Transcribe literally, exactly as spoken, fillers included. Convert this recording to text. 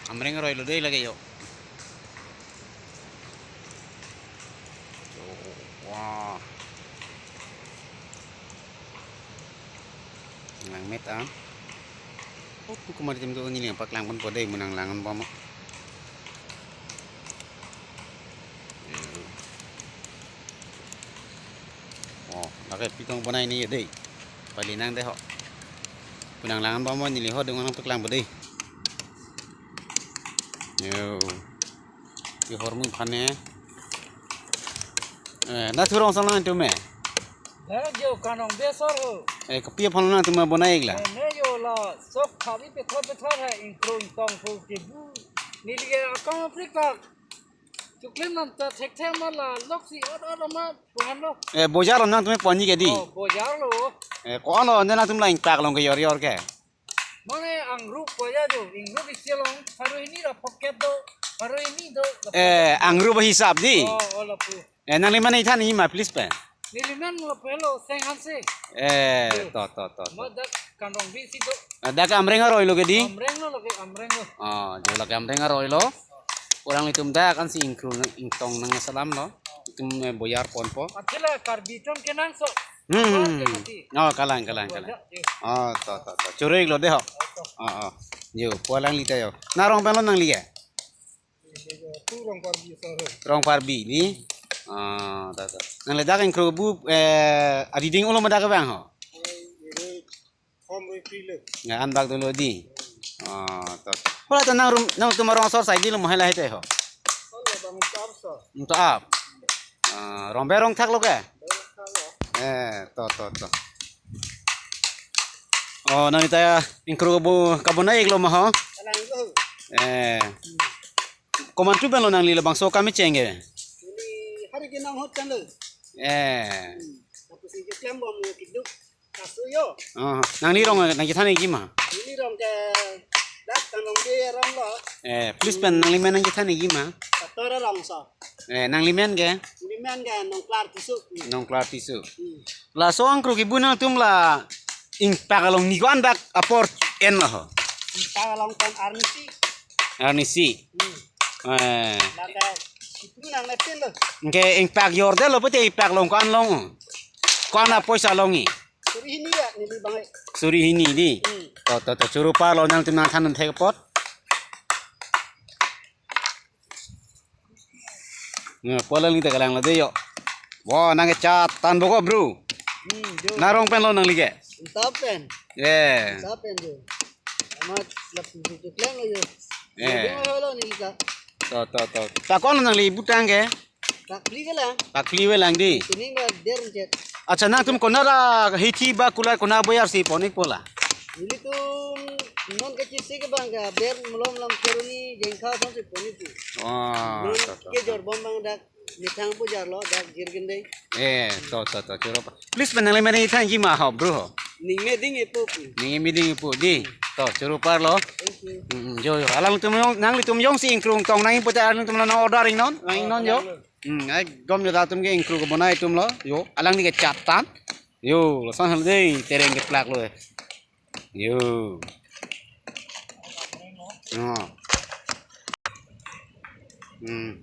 Amreng aroi lo dei lake jo. Jo, wah. Langmet an. Oh, pu kumar jam do neli paklang ponpo dei, mo nanglang ponpo mo. Oh, lake pitong bonai ni dei. Pali nang dei ho. Pu nanglang ponpo mo, neli ho dung nangpaklang po dei. Yo. Ke hormu phane. Eh, na thu rong sang nangtum me. Dara jo Kanrongbe asor ho. Eh, kopi aphan nangtum abonai iklo? Eh, ne jo la sok thari pethor pethor hai ingkrung tong pu kebu. Neli ke akam aprik tak. Chuklim nam ta thek thek ma la lok si ot ot ma puhan lo. Eh, bojar nangtum pon-i ke dei. Oh, bojar lo. Eh, ko-an lo nangtum la ingpak long ke yor yor ke. Mane angrup bojar jo, ingrup isi along, pharo hini ra pocket do, pharo hini do. Eh, angrup hisap dei. Oh, oh, lapu. Eh, nanglimen nangthan-i ma, please pen. Nelimen lapu helo, Seng Hanse. Eh, to, to, to, to. Ma dak Kanrongbe si do. Ah, dak Amreng aroi lo ke dei? Amreng lo lake, Amreng lo. Ah, jo lake Amreng aroi lo. Pu alanglitum dak ansi ingkrung ingtong nangsalam lo. Itum, eh, bojar ponpo. Athila Karbi atum kenangsot. Hmm. Mati. Oh, kalang, kalang, kalang. Bojar, jo. Oh, to, to, to. Choro-iklo dei ho. Oh, to. Oh, oh. Jo, pu alangli ta jo. Na rong pen lo nangli ke? Tu Rongparbi asor. Rongparbi dei. Ah, to, to. Nangli dak ingkrung bu, eh, adiding ulo ma dak abang ho? Hom rui pilo. Ya, an bak dolo dei. Ah, to. Hala ta nang rum, nangtum arong asor sai dei lo mo, hala hite ho. Hala bang tar sa. Nto ap. Ah, rong berong thak lo ke? Berong thak lo. Eh, to, to, to. Oh, nangli ta ingkrung bu kabonai iklo ma ho? Kalang lo. Eh. Komantu pen lo nangli labangso akam kecheng ke? Neli hari ke nang hot kan lo. Eh. Hmm. Tapi si keklem bom lo keduk. Kasu jo. Oh, nangli rong nangchethan-ikji ma? Neli rong ke dak Kanrongbe arong lo. Eh, please pen nanglimen nangchethan-ikji ma? Kator arong so. Eh, nanglimen ke? Nelimen ke Nongklar Tisso. Nongklar Tisso. Hmm. Laso ingkrung kebu nangtum la ingpak along ni ko-an dak apor en lo ho? Ingpak along kan arnisi. Arnisi. Hmm. Eh. Lake itum nang metin lo. Ke ingpak yor dei lo pute ingpak long ko-an long? Ko-an apoisa longji? Suri hini ya, neli bang eh. Suri hini dei. Hmm. To, to, to, choro parlo nangtum nangthan thek apot. Nge, pu alangli ta kalanglo dei jo. Wah, nangkechat tan boko, bro. Hmm, jo. Na rong pen lo nangli ke? Nta pen. Eh. Nta pen jo. Amat lapu keklem lo jo. Eh. Neli ma holo neli ta. To, to, to. Ta ko-an lo nangli butang ke? Pakli avelang. Pakli avelang dei. Kuning ba der jet. Accha, nangtum konat ahithi ba kulat konat abojar si pon-ikpo la? Nelitum non kachisi ke bang ke ber malom lam keruni jengkha asonsi pon-ikpo. Oh, non to, to, to. Kejor bom bang dak methang abojar lo dak Jirgin dei. Eh, to, to, to, choro pa. Please pen nanglimen nangthan-ikji ma ho, bro ho? Ningme Ding Ipu pu. Ningme Ding Ipu dei. To, choro parlo. Thank you. Hmm, hmm, jo, jo. Alanglitum jong, nanglitum jongsi ingkrung tong nangji pute alanglitum nang order-iknon, nang-iknon jo. Hmm, ai gom jo, latum ke ingkrung kebonai atum lo. Jo, alangli kechat tan. Jo, lason hal dei, tereng keplak lo. Jo. Jo. Hmm.